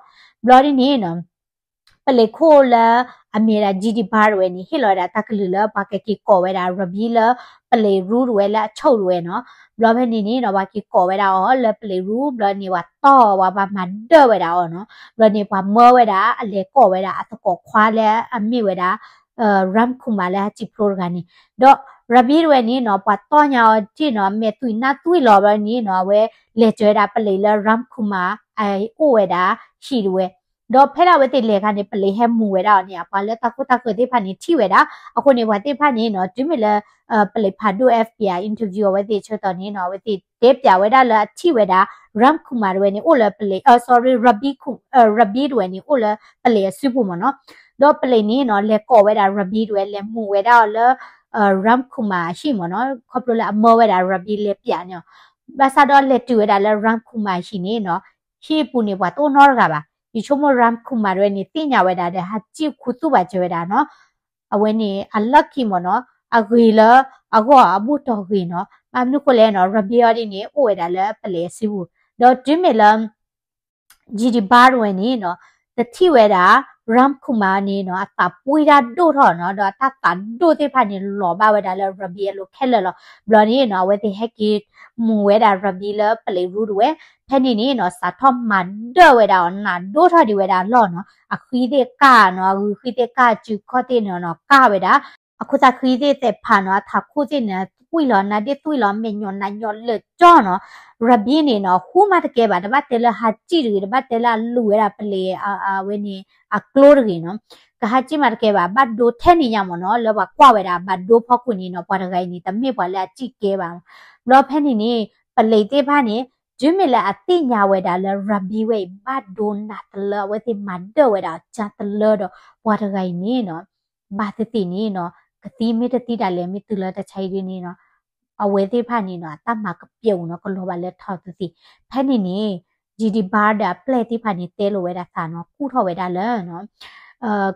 ဘျီဒ်န့ၣ်နီၤ ပလံးခိၣ်လၢအမ့ၢ်ဒၣ် Jiti Bar တဝဲန့ၣ် ဟ့ၣ်လီၤဝဲဒၣ်တၢ်ကလုၢ်လၢပှၤကက့ၤကိးဝဲဒၣ် Rabi လၢပလံးရူတဝဲလၢအဆိၣ်တဝဲနီၤ, ဘျီဖဲန့ၣ်န့ၣ်နီၤ ပှၤက့ၤကိးဝဲဒၣ်အီၤလၢပလံးရူ, ဘျီန့ၣ် ပှၤတီၢ်ဝဲ ပှၤမၤဒၢၣ်ဝဲဒၣ်အီၤနီၤ, ဘျီန့ၣ် ပှၤမၢဝဲဒၣ် အလဲၤကိးဝဲဒၣ်အသကိးခွါလၢအမ့ၢ်ဝဲဒၣ် Ramkumar လၢဟးစံၣ်ဖျိတဂၤန့ၣ်, ဒီး Rabi တဝဲန့ၣ်နီၤ ပှၤတီၢ်ညါအီၤတ့ၢ်နီၤ မဲာ်သွံၣ်နါသွံၣ်လီၤဘျီန့ၣ်နီၤ အဝဲလဲၤစၢၤဝဲဒၣ်ပလံးလၢ Ramkumar အအိၣ်ဝဲဒၣ်ဟံၣ်တဝဲ ဒီးဖဲလၢအဝဲသ့ၣ်လဲၤခါန့ၣ် ပလံးဟဲမူၤဝဲဒၣ်အီၤန့ၣ် ပှၤလၢတၢ်ခိတၢ်ဃၢၤသ့ၣ်တဖၣ်န့ၣ်ထံၣ်ဝဲဒၣ်, အဃိန့ၣ် ပှၤသ့ၣ်တဖၣ်န့ၣ်နီၤ တုၤမ့ၢ်လၢ ပလံးဖးဒိၣ် FBI interview အဝဲသ့ၣ်ဆၢကတီၢ်န့ၣ်နီၤ အဝဲသ့ၣ်တဲပၠးဝဲဒၣ်လၢအထံၣ်ဝဲဒၣ် Ramkumar တဝဲန့ၣ် အိၣ်လၢပလံး sorry, Rabi Ku, Rabi တဝဲန့ၣ် အိၣ်လၢပလံးအစုပူၤမ့ၢ်နီၤ, ဒီးပလံးန့ၣ်နီၤ လဲၤကိးဝဲဒၣ် Rabi တဝဲ လဲၤမူၤဝဲဒၣ်အီၤလၢ Ramkumar အဟံၣ်မ့ၢ်နီၤ, ခီဖျိလၢအမၢဝဲဒၣ် Rabi လဲၤပၠးန့ၣ်, ဘၣ်ဆၣ်ဒီးလဲၤတုၤဝဲဒၣ်လၢ Ramkumar အဟံၣ်န့ၣ်နီၤ ဟံၣ်ပူၤန့ၣ် ပှၤတအိၣ်နီတဂၤဘၣ်. ယဆိကမိၣ် Ramkumar တဝဲန့ၣ် သ့ၣ်ညါဝဲဒၣ်ဒီး ဟးစံၣ်ခူသူၣ်ဘၣ်စၢၤဝဲဒၣ်နီၤ. အဝဲန့ၣ် အ lucky မ့ၢ်နီၤ, အဂ့ၤလၢအဂီၢ်အဘူၣ်တီၢ်ဂ့ၤနီၤ. ဘၣ်မနုၤဃိလဲၣ်နီၤ, Rabi အီၤဒ်န့ၣ် အိၣ်ဝဲဒၣ်လၢပလံးအစုပူၤ, ဒီးတုၤမ့ၢ်လၢ Jiti Bar တဝဲန့ၣ်နီၤ တထံၣ်ဝဲဒၣ် Ramkumar န့ၣ်နီၤ အသးပှံတၢ်ဒိၣ်ထီၣ်နီၤ, ဒီးအတၢ်သးဒိၣ်သ့ၣ်တဖၣ်န့ၣ် လီၤဘၣ်ဝဲဒၣ်လၢ Rabi အလိၤခဲလၢာ်လီၤ. ဘျီန့ၣ်နီၤ အဝဲသ့ၣ်ဟဲက့ၤမူၤဝဲဒၣ် Rabi လၢပလံးရူတဝဲ, ဖဲန့ၣ်န့ၣ်နီၤ စးထီၣ်မၤဒၢၣ်ဝဲဒၣ်အီၤ နးဒိၣ်ထီၣ်ဒံးဝဲဒၣ်အလီၢ်နီၤ, အဃံသ့ၣ်ကၢ်နီၤ, အဂုာ်ဃံသ့ၣ်ကၢ် စုခီၣ်သ့ၣ်န့ၣ်နီၤ ကၢ်ဝဲဒၣ် အခိၣ်သးဃံသ့ၣ်သဲးဖးနီၤ အထးခိၣ်သ့ၣ်န့ၣ် သွံၣ်လီၤနါဒ့ၣ်သွံၣ်လီၤ မဲာ်ညိးနါညိးလၢာ်ကၠီနီၤ. Rabi န့ၣ်နီၤ ဟူမးတကဲဘၣ် တဘၣ်တဲလၢဟးစံၣ်တဂ့ၤ တဘၣ်တဲလၢအလူၤဝဲဒၣ်ပလံၤ အဝဲန့ၣ် အကျိတဂ့ၤနီၤ. ကဟးစံၣ်မးတကဲဘၣ် ဘၣ်ဒိထဲန့ၣ်ညါမ့ၢ်နီၤ လၢပှၤကွၢ်ဝဲဒၣ်ဘၣ်ဒိဖီခိၣ်န့ၣ်နီၤ ပှၤတဂၤအံၤန့ၣ် တမ့ၢ်ပှၤလၢအစံၣ်ကဲဘၣ်. ဘျီဖဲန့ၣ်န့ၣ် ပလံၤသ့ၣ်တဖၣ်န့ၣ် တုၤမ့ၢ်လၢအသ့ၣ်ညါဝဲဒၣ်လၢ Rabi ဝဲအံၤ ဘၣ်ဒိနးတလၢ အဝဲသ့ၣ်မၤဒၢၣ်ဝဲဒၣ်အီၤကၢတလၢဒီး ပှၤတဂၤအံၤန့ၣ်နီၤ ဘၣ်သ့ၣ်သ့ၣ်န့ၣ်နီၤ ကသံမ့ၢ်တသံဒၣ်လဲာ် မ့ၢ်တုၤလၢတၢ်ဆါအံၤဒ်န့ၣ်နီၤ အဝဲသ့ၣ်တဖၣ်န့ၣ်နီၤ အတၢ်မၤကပျဲးအိၣ်နီၤ ကလီၤဘၣ်လၢထီၣ်သုသ့ၣ်. ဖဲန့ၣ်န့ၣ် Jiddy Bar ဒီးအပျဲၢ်သ့ၣ်တဖၣ်န့ၣ် တဲလိာ်ဝဲဒၣ်သးနီၤ ကူၣ်ထီၣ်ဝဲဒၣ်လၢ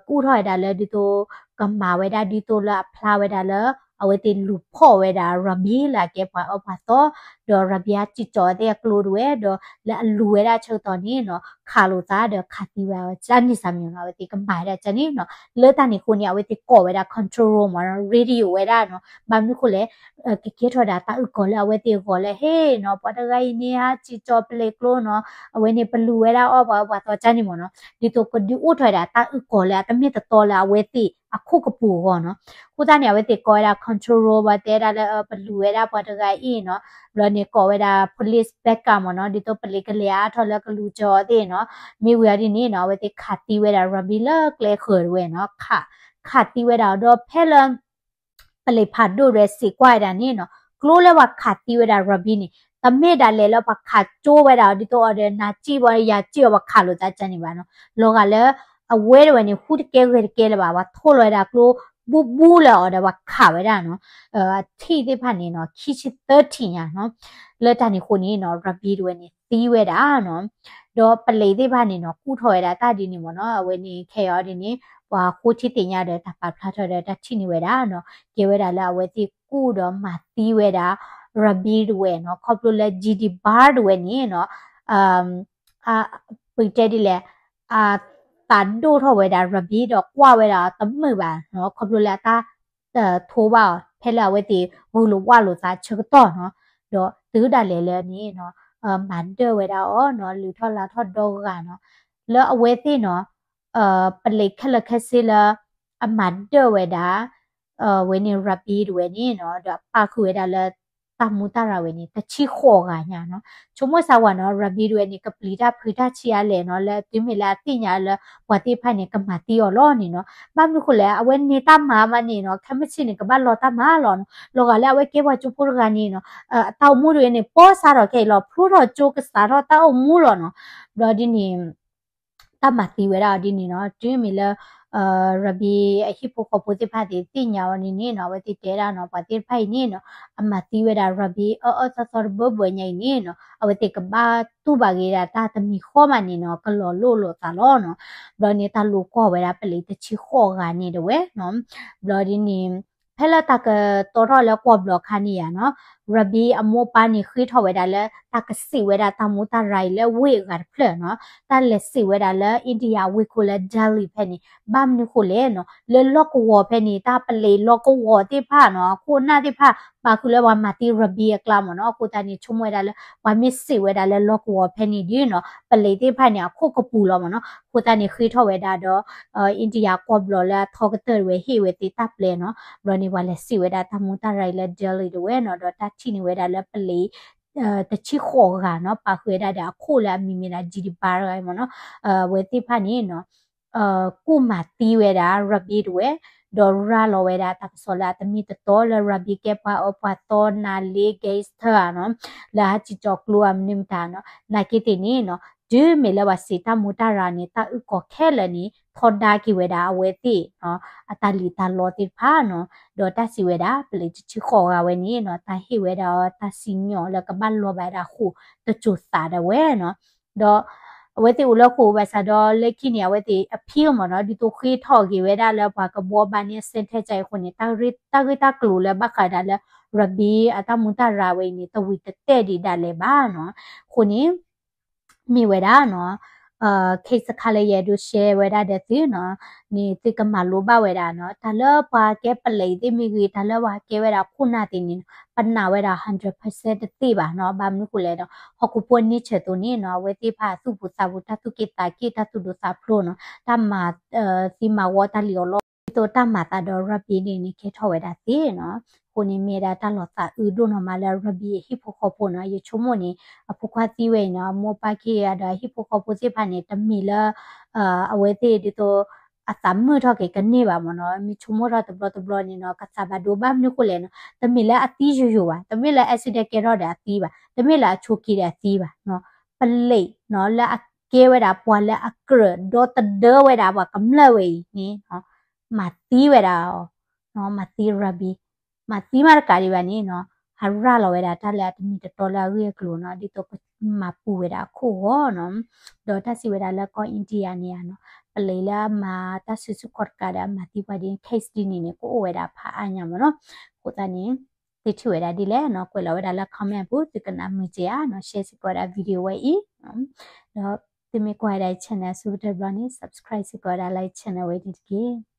ကူၣ်ထီၣ်ဝဲဒၣ်လၢ ဒ်သိး ကမၤဝဲဒၣ်ဒ်သိးလၢအဖျါဝဲဒၣ်လၢ အဝဲသ့ၣ်လူၤဖီၣ်ဝဲဒၣ် Rabi လၢအကဲပှၤအၢပှၤသီ, ဒီး Rabi အစံၣ်ကၠီၤသ့ၣ်အကျိတဝဲ, ဒီးလၢအလူၤဝဲဒၣ်ဆၢကတီၢ်န့ၣ်နီၤ ခးလိာ်သးဒီးခးသံဝဲဒၣ်အီၤ ကန့ၣ်စ့ၢ်မ့ၢ်နီၤ အဝဲသ့ၣ်ကမၤဝဲဒၣ်ကန့ၣ်နီၤ. လၢတၢ်န့ၣ်အဃိန့ၣ် အဝဲသ့ၣ်ကိးဝဲဒၣ် control room မ့ၢ်နီၤ radio ဝဲဒၣ်နီၤ. ဘၣ်မနုၤဃိလဲၣ် ကကဲထီၣ်ဒၣ်တၢ်အုၣ်ကီၤလၢအဝဲသ့ၣ်အဂီၢ်လၢ ဟ့ၣ်နီၤ ပှၤတဂၤအံၤန့ၣ် ဟးစံၣ်ကၠီၤပလံၤကျိနီၤ, အဝဲန့ၣ်ပလူၤဝဲဒၣ်အီၣ်ပှၤအၢပှၤသီကန့ၣ်မ့ၢ်နီၤ. ဒ်သိးကဒုးအိၣ်ထီၣ်ဝဲဒၣ်တၢ်အုၣ်ကီၤလၢအတမ့ၢ်တတီလၢအဝဲသ့ၣ်အခိၣ်ကပူၤအဂီၢ်နီၤ. အဃိသတးန့ၣ် အဝဲသ့ၣ်ကိးဝဲဒၣ် control room ဘၣ်တဲဒၣ်လၢ ပလူၤဝဲဒၣ်ပှၤတဂၤအံၤနီၤ. ဘျီန့ၣ်ကိးဝဲဒၣ် police backup မ့ၢ်နီၤ, ဒ်သိးပလံၤကလဲၤအါထီၣ်လၢကလူၤကၠီၤသ့ၣ်နီၤ. မ့ၢ်ဝံၤအီၤဒ်န့ၣ်နီၤ အဝဲသ့ၣ်ခးသံဝဲဒၣ် Rabi လၢကျဲဃၢၤတဝဲနီၤ. ခး ခးသံဝဲဒၣ်ဒီးဖဲလၢ ပလံၤဖးဒိၣ်တဝဲစံးကွၢ်ဝဲဒၣ်န့ၣ်နီၤ, ကျိလၢပှၤခးသံဝဲဒၣ် Rabi န့ၣ် တမ့ၢ်ဒၣ်လဲာ်လၢပှၤခးကၠိဝဲဒၣ်အီၤ ဒ်သိးအီၤဒီးနၤစံၣ်ဘၣ်ယၤစံၣ်အီၤ ပှၤခးလိာ်သးကန့ၣ်ဘၣ်နီၤ. လီၤဂာ်လၢ အဝဲတဝဲန့ၣ် ဟူတကဲဂဲၤတကဲလၢၤဘၣ်, ပှၤထိၣ်လီၤဝဲဒၣ်ကျိ ဘူၣ်ဘူၣ်လၢအီၤဒီးပှၤခးဝဲဒၣ်နီၤ. အထံၣ်သ့ၣ်တဖၣ်န့ၣ်နီၤ ခံဆံသၢထံၣ်ညါနီၤ. လၢတၢ်န့ၣ်အဃိန့ၣ်နီၤ Rabi တဝဲန့ၣ်သံဝဲဒၣ်နီၤ. ဒီးပလံၤသ့ၣ်တဖၣ်န့ၣ်နီၤ ကူၣ်ထီၣ်ဝဲဒၣ်တၢ်ဒ်န့ၣ်မ့ၢ်နီၤ. အဝဲန့ၣ်ခဲအံၤဒ်န့ၣ် ပှၤဃိထံသ့ၣ်ညါဒီးတၢ်ပာ်ဖျါထီၣ်ဒီးတၢ်ထံၣ်န့ၢ်ဝဲဒၣ်နီၤ, ကဲဝဲဒၣ်လၢအဝဲသ့ၣ်ကူၣ်ဒီးမၤသံဝဲဒၣ် Rabi တဝဲနီၤ. ခီဖျိလၢ Jiddy Bar တဝဲန့ၣ်နီၤ ပတဲဒ်လဲၣ် အသးဒိၣ်ထီၣ်ဝဲဒၣ် Rabi ဒီးကွၢ်ဝဲဒၣ်တမုာ်ဘၣ်နီၤ, ခီဖျိလၢအတၢ်ထိဘၣ်အီၤ ဖဲလၢအဝဲသ့ၣ်ဂုာ်လိာ်ဝးလိာ်သးဆၢကတီၢ်နီၤ. ဒီးတုၤဒၣ်လဲာ်လၢန့ၣ်နီၤ မၤဒၢၣ်ဝဲဒၣ်အီၤနီၤ, လုၢ်ထီၣ်လါထီၣ်ဒီဂၤနီၤ. လၢအဝဲသ့ၣ်နီၤ ပလံၤခဲလၢာ်ခဲဆ့လၢ အမၤဒၢၣ်ဝဲဒၣ် ဝဲန့ၣ် Rabi တဝဲန့ၣ်နီၤ ဒီးအပာ်ဃုာ်ဝဲဒၣ်လၢ တၢ်မူတၢ်ရၤဝဲန့ၣ် တဆံဃိးဂၤညါနီၤ. ဆိကမိၣ်စၢ်ဝဲနီၤ Rabi တဝဲန့ၣ် ကပျံၤတၢ်ဖုးတၢ်ဆံးအါလဲၣ်နီၤ, လၢတုၤမ့ၢ်လၢအသ့ၣ်ညါလၢ ပှၤသ့ၣ်တဖၣ်န့ၣ် ကမၤသံအီၤလီၤန့ၣ်နီၤ. ဘၣ်မနုၤဃိလဲၣ် အဝဲန့ၣ်တၢ်မၤမးန့ၣ်နီၤ ခဲမုၢ်ဆ့ၣ်န့ၣ် ကဘၣ်လီၤတၢ်မၤလီၤနီၤ. လီၤဂာ်လၢအဝဲကဲပှၤကၠိဖိတဂၤန့ၣ်နီၤ အတၢ်အိၣ်မူတဝဲန့ၣ် ပီစးထီၣ်ခဲအံၤလီၤ ဖျိထီၣ်ကၠိကစးထီၣ်တၢ်အိၣ်မူလီၤနီၤ. ဘျီဒ်န့ၣ် တၢ်မၤသံဝဲဒၣ်အီၤဒ်န့ၣ်နီၤ, တုၤမ့ၢ်လၢ Rabi အဟံၣ်ဖိဃီဖိသ့ၣ်တဖၣ်သ့ၣ်ညါအီၤန့ၣ်န့ၣ်နီၤ, အဝဲသ့ၣ်တဲဒၣ်နီၤ ပှၤသ့ၣ်တဖၣ်အံၤန့ၣ်နီၤ အမၤသံဝဲဒၣ် Rabi အၢအၢသီသီတဘၢဘၢညါအံၤန့ၣ်နီၤ, အဝဲသ့ၣ်ကဘၣ်တူၢ်ဘၣ်က့ၤဒၣ်တၢ်တမံၤဃီမးန့ၣ်နီၤ ကလီၤလိၣ်လိာ်သးလီၤနီၤ. ဘျီန့ၣ် တၢ်လိာ်ကွီၢ်ဝဲဒၣ်ပလံၤတဆံဃိးဂၤန့ၣ်တဝဲနီၤ. ဘျီဒ်န့ၣ် ဖဲလၢတၢ်ကတီထီၣ်လၢကွီၢ်ဘျီခါန့ၣ်ယါနီၤ, Rabi အမိၢ်အပၢ်န့ၣ်ဃ့ထီၣ်ဝဲဒၣ်လၢ တၢ်ကစံးဝဲဒၣ်တၢ်မူတၢ်ရၤအံၤလၢဝ့ၢ်အဂၤတဖျၢၣ်နီၤ, တၢ်လဲၤစံးဝဲဒၣ်လၢ India ဝ့ၢ်ခိၣ်လၢ Delhi ဖဲန့ၣ်, ဘၣ်မနုၤဃိလဲၣ်နီၤ, လၢလီၢ်ကဝီၤဖဲန့ၣ် တၢ်ပလံၤလီၢ်ကဝီၤသ့ၣ်တဖၣ်နီၤ အခိၣ်အနၢ်သ့ၣ်တဖၣ် ပာ်ဃုာ်လၢပှၤမၤသံ Rabi အကျါမ့ၢ်နီၤ, အဃိသတးန့ၣ် ဆိကမိၣ်ဝဲဒၣ်လၢ ပှၤမ့ၢ်စံးဝဲဒၣ်လၢလီၢ်ကဝီၤဖဲန့ၣ်ဒီးနီၤ ပလံၤသ့ၣ်တဖၣ်န့ၣ် အခိၣ်ကပူၤလီၤမ့ၢ်နီၤ, အဃိသတးန့ၣ် ဃ့ထီၣ်ဝဲဒၣ်ဒီး India ကွီၢ်ဘျီလၢအထီကတၢၢ်တဝဲဟ့ၣ်ဝဲသ့ၣ်တၢ်ပျဲနီၤ, ဘျီန့ၣ် ပှၤလဲၤစံးဝဲဒၣ်တၢ်မူတၢ်ရၤအံၤလၢ Delhi တဝဲနီၤ, ဒီးတၢ်ထံၣ်န့ၢ်ဝဲဒၣ်လၢပလံၤ တဆံဃိးဂၤနီၤ, ပာ်ဃုာ်ဝဲဒၣ်ဒီးအခိၣ်လၢအမံၤမ့ၢ်ဒၣ် Jiddy Bar တဂၤအံၤမ့ၢ်နီၤ, အဝဲသ့ၣ်တဖၣ်န့ၣ်နီၤ ကူၣ်မၤသံဝဲဒၣ် Rabi တဝဲ, ဒီးရၤလီၤဝဲဒၣ်တၢ်ကစီၣ်လၢအတမ့ၢ်တတီလၢ Rabi ကဲပှၤအၢပှၤသီနၤလ့ gangster ဧါနီၤ, လၢဟးစံၣ်ကၠီၤကျိဧါ မနုၤမတၤနီၤ, နာ်က့သ့ၣ်န့ၣ်နီၤ, တုၤမ့ၢ်လၢပှၤစံးတၢ်မူတၢ်ရၤန့ၣ် တၢ်အုၣ်ကီၤခဲလၢာ်န့ၣ် ထီဒါက့ၤဝဲဒၣ်အဝဲသ့ၣ် အတၢ်လံၣ်တၢ်လီသ့ၣ်တဖၣ်နီၤ, ဒီးတၢ်စံးဝဲဒၣ် ပလံၤတဆံဃိးဂၤဝဲန့ၣ်နီၤ, တၢ်ဟ့ၣ်ဝဲဒၣ်တၢ်စံၣ်ညီၣ်လၢကဘၣ်လီၤဘၣ်ဒၣ်ဃိာ်တစိၤသးဒၣ်ဝဲနီၤ, ဒီး အဝဲသ့ၣ်အိၣ်လၢဃိာ်ဘၣ်ဆၣ်ဒီး လၢခံန့ၣ် အဝဲသ့ၣ် appeal မ့ၢ်နီၤ, ဒ်သိးဃ့ထီၣ်က့ၤဝဲဒၣ်လၢပှၤကဘှီဘၣ်န့ၢ် sentence အံၤအဃိန့ၣ် တၢ်ဂ့ၢ်တၢ်ကျိၤလၢဘၣ်ဃးဒၣ်လၢ Rabi အတၢ်မူတၢ်ရၤဝဲအံၤန့ၣ် တဝံၤတတဲာ်ဒံးဒၣ်လဲာ်ဘၣ်နီၤ. အဃိန့ၣ် မ့ၢ်ဝဲဒၣ်နီၤ case တခါလၢယအဲၣ်ဒိး share ဝဲဒၣ်ဒီးသုနီၤ, န့ၣ်သုကမၤလိဘၣ်ဝဲဒၣ်နီၤ, တၢ်လၢပှၤကဲပလံၤသ့ၣ်မ့ၢ်ဂ့ၤ, တၢ်လၢပှၤကဲဝဲဒၣ်ခိၣ်နၢ်သ့ၣ်န့ၣ်နီၤ, ပနာ်ဝဲဒၣ် hundred percent တသ့ဘၣ်နီၤ. ဘၣ်မနုၤဃိလဲၣ်ဒီး ဟီၣ်ခိၣ်ဖိအ nature အသိးန့ၣ်နီၤ, အဝဲသ့ၣ်တဖၣ်သူၣ်ပူၤသးပူၤ တၢ်သူၣ်က့ၣ်သးက့ၣ် တၢ်သူၣ်ဒိၣ်သးဖျိးနီၤ, တၢ်မၤသံမၤဝီတၢ်လံၣ်အီၣ်လီအီၣ် ဒ်သိးတၢ်မၤသးဒီး Rabi န့ၣ်န့ၣ် ကဲထီၣ်ဝဲဒၣ်သ့နီၤ. အဃိန့ၣ်မ့ၢ်ဝဲဒၣ်တၢ်လီၤသးအုးဒိၣ်နီၢ်မးလၢ Rabi အဟံၣ်ဖိဃီဖိနီၤ. ယဆိကမိၣ်န့ၣ် အဖိခွါသံဝဲအံၤနီၤ, အမိၢ်ပၢ်ခံဂၤဒီးအဟံၣ်ဖိဃီဖိသ့ၣ်တဖၣ်န့ၣ် တမ့ၢ်လၢ အဝဲသ့ၣ်ဒ်သိး အသးမုာ်ထီၣ်က့ၤကန့ၢ်ဘၣ်မ့ၢ်နီၤ. မ့ၢ်ဆိကမိၣ်ထီၣ်တဘျီတဘျီန့ၣ်နီၤ ကသးဘၣ်ဒိဘၣ်မနုၤဃိလဲၣ်နီၤ, တမ့ၢ်လၢအသံယိာ်ယိာ်ဘၣ်, တမ့ၢ်လၢ accident ကဲထီၣ်ဒီးအသံဘၣ်, တမ့ၢ်လၢအဆိးက့ၤဒီးအသံဘၣ်နီၤ. ပလံးနီၤ လၢအကဲဝဲဒၣ်ပှၤလၢအကြၢးဒီသဒၢဝဲဒၣ်ပှၤကမျၢၢ်ဝဲအံၤန့ၣ်နီၤ, မၤသံဝဲဒၣ်အီၤ, မၤသံ Rabi, မၤသံမးတကးဒံးဘၣ်န့ၣ်နီၤ, ဟးရၤလီၤဝဲဒၣ်တၢ်လၢအတမံၤတတီလၢအဂ့ၢ်အကျိၤနီၤ, ဒ်သိးကမၤပူၤဝဲဒၣ်အခိၣ်ဂီၤနီၤ. ဒီးတၢ်စံးဝဲဒၣ်လၢကီၢ် India န့ၣ်ဧါနီၤ, ပလံးလၢအမၤတၢ်စုဆူၣ်ခီၣ်တကးဒီးအမၤသံပှၤဒ်န့ၣ် case ဒ်န့ၣ်န့ၣ် ကအိၣ်ဝဲဒၣ်ဖးအါညါမ့ၢ်နီၤ. အဃိသတးန့ၣ် သုထံၣ်ဝဲဒၣ်ဒ်လဲၣ်နီၤ, ကွဲးလီၤဝဲဒၣ်လၢ comment အပူၤ, သုကနၣ်မုာ်က့ၤဧါနီၤ, share စ့ၢ်ကီးဝဲဒၣ် video ဝဲအံၤ, ဒီးသုမ့ၢ်ကွၢ်ဝဲဒၣ်ယ channel အဆိကတၢၢ်တဘျီန့ၣ် subscribe စ့ၢ်ကီးဝဲဒၣ်လၢယ channel ဝဲဒၣ်တက့ၢ်.